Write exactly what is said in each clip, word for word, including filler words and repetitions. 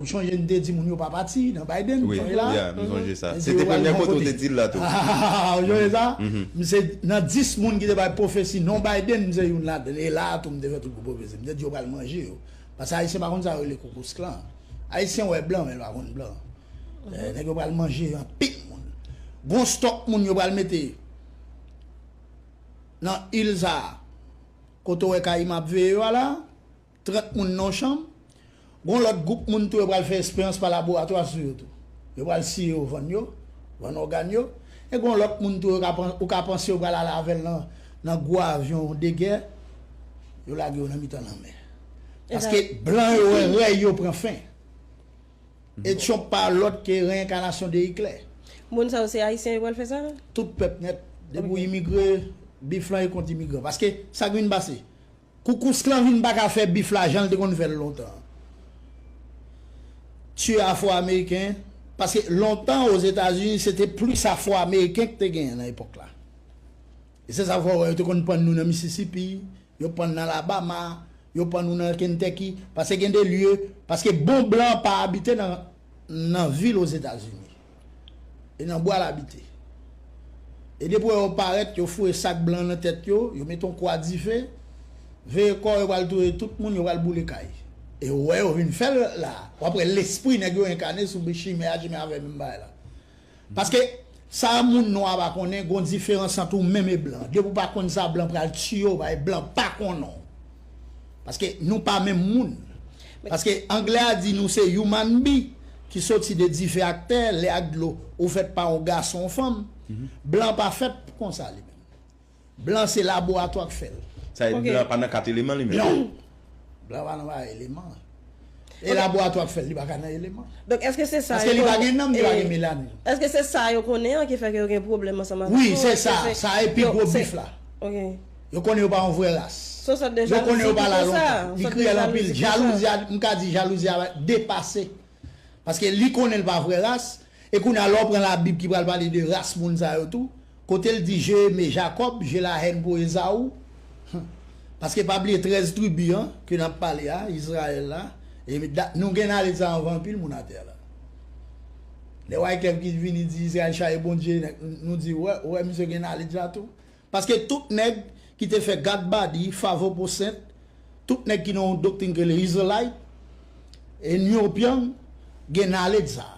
Ou chonje m te di moun yo pa pati nan Biden, ou Wi, chonje la? Yeah, m sonje sa. Mwen Se di te yo pral premye nan kote ou kote. Te di l la tou. Ah, ou chonje sa? M se nan dis moun ki te bay pwofesi non Biden, m se youn ladan. E la a tou m te fè tout gwo pwofesi. M te di yo pral manje yo. Paske Ayisyen pa konn sa yo rele Ku Klux Klan. Ayisyen wè blan, men l pa konn blan. Eh, nèg yo pral manje anpil moun. Gon stòk moun yo pral mete nan il sa a. Kote w wè Kayima ap veye yo a la, trant moun nan yon chanm. Gon lòt gwoup moun tou yo pral fè esperyans pa laboratwa sou yo tou. Yo pral siye yo, vann yo, vann ògàn yo. E gon lòt moun tou yo ka pan- ou ka panse yo pral ale avè l nan, nan gwo avyon de gè. Yo lage yo nan mitan lanmè. Paske blan yo wè rèy yo pran fen. E Trump pa lòt ke reyenkanasyon de Hitler. Moun sa yo se Ayisyen yo pral fè sa? Tout pèp nèt. Depi w imigre, bif lan e kont imigran. Paske sa k vin pase. Ku Klux Klan vin pa ka fè bif la jan l te konn fè l lontan. Tiye Afwo-Ameriken, paske lontan Ozetazini se te plis Afwo-Ameriken ki te genyen nan epòk la. E se sa fè w wè yo te konn pann nou nan Mississippi, yo pann nan Alabama, yo pann nou nan Kentucky, paske gen de lye, paske bon blan pa abite nan, nan vil Ozetazini. E nan bwa l abite. E depi w wè yo parèt, yo foure sak blan nan tèt yo, yo mete yon kwa dife, veye kò yo pral touye tout moun, yo pral boule kay. E w wè yo vin fè l la. W ap wè lespri nèg yo enkane sou chimè a, chimè a fè menm bagay la. Paske sa moun nwa pa konnen, gon diferans ant ou menm e blan. Depi w pa konn sa blan pral tiye w, bay blan pa konnen w. Paske nou pa menm moun. Paske anglè a di nou se human being ki soti de dife ak tè, lè ak dlo, ou fèt pa yon gason, yon fanm. Blan pa fèt konsa li menm. Blan se laboratwa k fè l. Sa e blan pa nan kat eleman li menm. Non. Blan pa nan bay eleman. E laboratwa k fè l, li pa ka nan eleman. Donk èske se sa Paske li pa gen nanm, li pa gen melanin. Èske se sa yo konnen an ki fè ke yo gen pwoblèm ansanm avèk Wi, se sa. Sa e pi gwo bif la. Ok. Yo konnen yo pa yon vrè ras. Se yon sòt de Yo konnen yo jalouzi pa ki la fè sa. lontan. Li kriyèl anpil. Jalouzi a, m ka di jalouzi a depase. Paske li konnen l pa vrè ras. E kounye a lè w pran Labib ki pral pale de ras moun sa yo tou, kote l di je aimé Jacob, j'ai la haine pour Esaü. Paske pa bliye trèz tribi an ke n ap pale a, Izrayèl la. E dat, nou gen nalèj sa anvan anpil moun atè la. Lè Wyclef ki vini di Izrayèl chaye Bondye, nou di wè, wè misye gen nalèj la tou. Paske tout nèg ki te fè God Body, Favo Posent, tout nèg ki nan yon doktrin ki rele Israelite, e Neo Pyang, gen nalèj sa.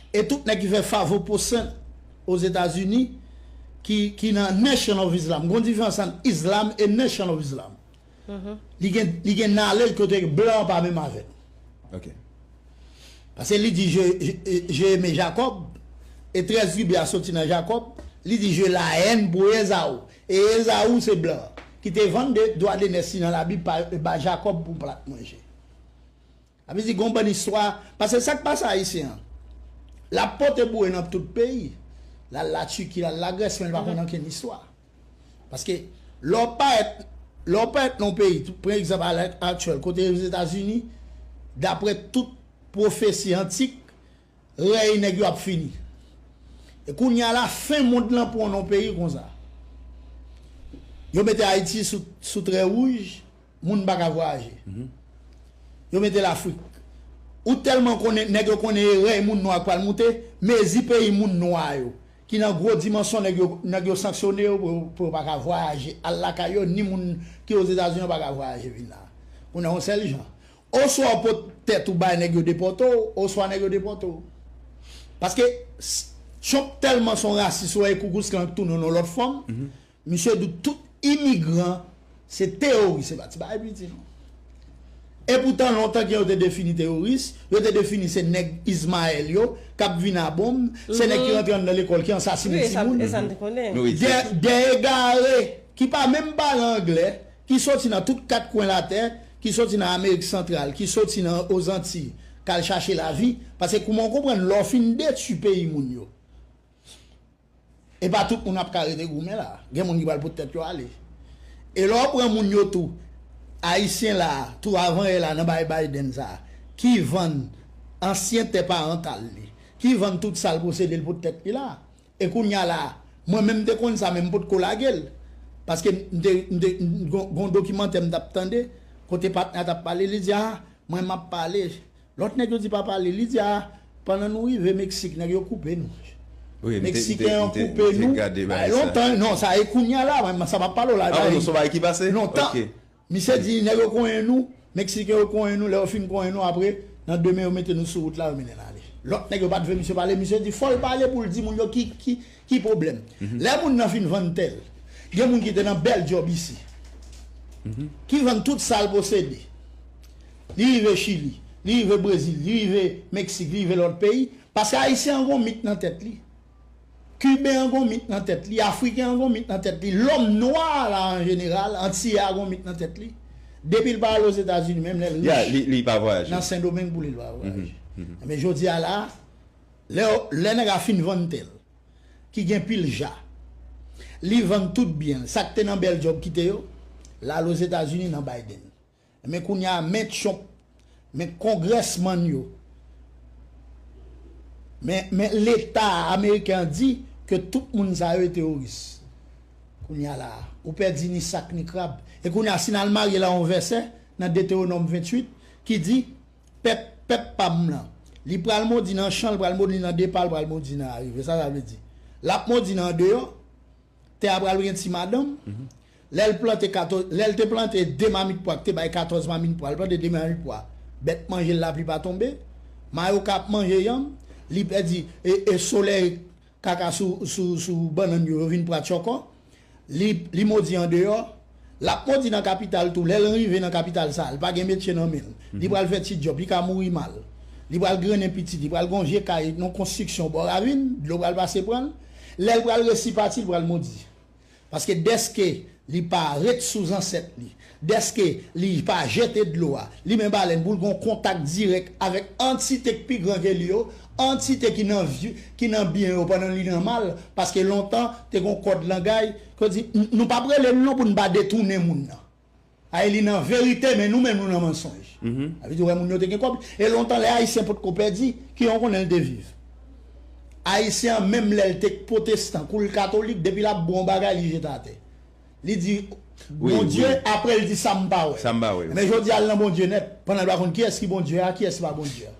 E tout nèg ki fè Favo Posent Ozetazini, ki, ki nan Nation of Islam. Gon diferans ant Islam e Nation of Islam. Li gen, li gen nalèj kote blan pa menm avè l. Ok. Paske li di je, je, je aimé Jacob, e trèz tribi a soti nan Jacob, li di j'ai la haine pour Esaü. E Esaü se blan ki te vann de dwa de nès li nan Labib pa, ba Jacob pou plat manje. Sa vle di gon bann istwa, paske sa k pase Ayisyen an, l ap pote boure nan tout peyi. L al Latiki, l al Lagrès, men l pa konn ankenn istwa. Paske lè w parèt, lè w parèt nan yon peyi, pran egzanp alè aktyèl, kote Ozetazini, daprè tout pwofesi antik, rèy nèg yo ap fini. E kounye a la, fen mond lan pran yon peyi konsa. Yo mete Ayiti sou, sou trè wouj, moun pa ka vwayaje. Yo mete Lafrik. Ou tèlman konnen, nèg yo konnen e rèy moun nwa k pral moute, mezi peyi moun nwa yo, ki nan gwo dimansyon nèg yo, nèg yo sanksyone yo pou, pou yo pa ka vwayaje al lakay yo, ni moun ki Ozetazini yo pa ka vwayaje vin la. Kounye a yon sèl jan. Oswa w pot tèt ou bay nèg yo depòte w, oswa nèg yo depòte w. Paske s- Trump tèlman se yon rasis, ou wè e Ku Klux Klan tounen yon lòt fòm, misye di tout imigran se teyoris, se pa ti bagay piti non. E poutan lontan ke yo te defini teyoris, yo te defini se nèg Izmayèl yo k ap vin a bonm, se nèg ki rantre anndan lekòl, ki ansasinen timoun. E sa n te konnen. Wi, De, de egare ki pa menm pale anglè, ki soti nan tout kat kwen latè, ki soti nan Amerik Santral, ki soti nan Ozantiy, k al chache lavi. Paske kouman w konprann lè w fin detwi peyi moun yo? E pa tout moun ap ka rete goumen la. Gen moun ki pral pot tèt yo ale. E lè w pran moun yo tou, Ayisyen la, tou avan yè la nan bay Biden sa, ki vann ansyen tè parantal li, ki vann tout sa l posede l pot tèt li la. E kounye a la, mwen menm m te konn sa, men m potko lage l. Paske m te, m te, m gon, gon dokimantè m t ap tande, kote patnè a t ap pale, li di, a, mwen m ap pale, Lòt nèg yo di pa pale. Li di, a, pandan nou rive Meksik, nèg yo koupe nou. Wi, m te- m te- Meksiken yo m te- koupe m te nou. gade Bay bagay sa. Lontan, non, sa e kounye a la, men sa m ap pale w la. Ah, non, se yon bagay ki pase? Non, tan. Ok. Misye di, nèg yo konyen nou, Meksiken yo konyen nou, lè yo fin konyen nou, apre, nan demen yo mete nou sou wout la, yo mennen n ale. Lòt nèg yo pa t vle misye pale, misye di, fò l pale pou l di moun yo ki, ki, ki pwoblèm. Lè moun nan fin vann tè l, gen moun ki te nan bèl djòb isi, ki vann tout sa l posede. Li rive Chili, li rive Brezil, li rive Meksik, li rive lòt peyi, paske Ayisyen an gon mit nan tèt li. Kiben an gon mit nan tèt li, Afriken an gon mit nan tèt li, lòm nwa la an jeneral, antiyè a gon mit nan tèt li. Depi l pa al Ozetazini, menm lè l Ya, rich, li, li pa vwayaje. Nan Sendomeng pou li l pa vwayaje. Men jodi a la, lè, lè nèg a fin vann tè l, ki gen pil ja, li vann tout byen l, sa k te nan bèl djòb kite yo, l al Ozetazini nan Biden. Men kounye a, men Trump, men kongrèsmann yo, men, men leta ameriken an di ke tout moun sa yo e teworis. Kounye a la, ou pèdi ni sak ni krab. E kounye a, si n al marye l a yon vèsè, nan Detewonòm venntuit, ki di, pèp, pèp pa m nan, li pral modi nan chan, li pral modi nan depa, li pral modi nan arive. Sa sa vle di? L ap modi nan andeyò, tè a pral gen ti madanm. Lè l plante katòz, lè l te plante de mamit pwa, ki te bay katòz mamit pwa, l plante de mamit pwa. Bèt manje l, lapli pa tonbe. Mayoka ap manje yanm. Li pèdi e, e solèy kaka sou, sou, sou bannann yo, yo vin pwa tchòkò. Li, li modi andeyò. L ap modi nan kapital tou. Lè l rive nan kapital sa, li pa gen metye nan men l. Li pral fè ti djòb, li ka mouri mal. Li pral grennen pitit, li pral gon vye kay, yon konstriksyon bò ravin, dlo pral pase pran l. Lè l pral resi pati, li pral modi. Paske dèske li pa ret sou zansèt li, dèske li pa jete dlo a, li men balèn pou l gon kontak dirèk avèk antite k pi gran ke li yo, antite ki nan vi, ki nan byen yo pandan li nan mal, paske lontan te gon kòd langay, ke di, n-, nou p ap rele l non pou n pa detounen moun nan. Ay li nan verite, men nou menm nou nan mansonj. Sa vle di, wè, moun yo te gen kòb. E lontan, lè Ayisyen potko pèdi, ki jan w konnen l te viv? Ayisyen an, menm lè l te pwotestan, kou l katolik, depi l ap bwè yon bagay, li jete atè. Li di, Wi, Bondye, wi. Apre l di, sa m pa wè. Sa m pa wè. Men jodi a, l nan Bondye nèt. Pandan l pa konn kiyès ki Bondye a, kiyès ki pa Bondye a.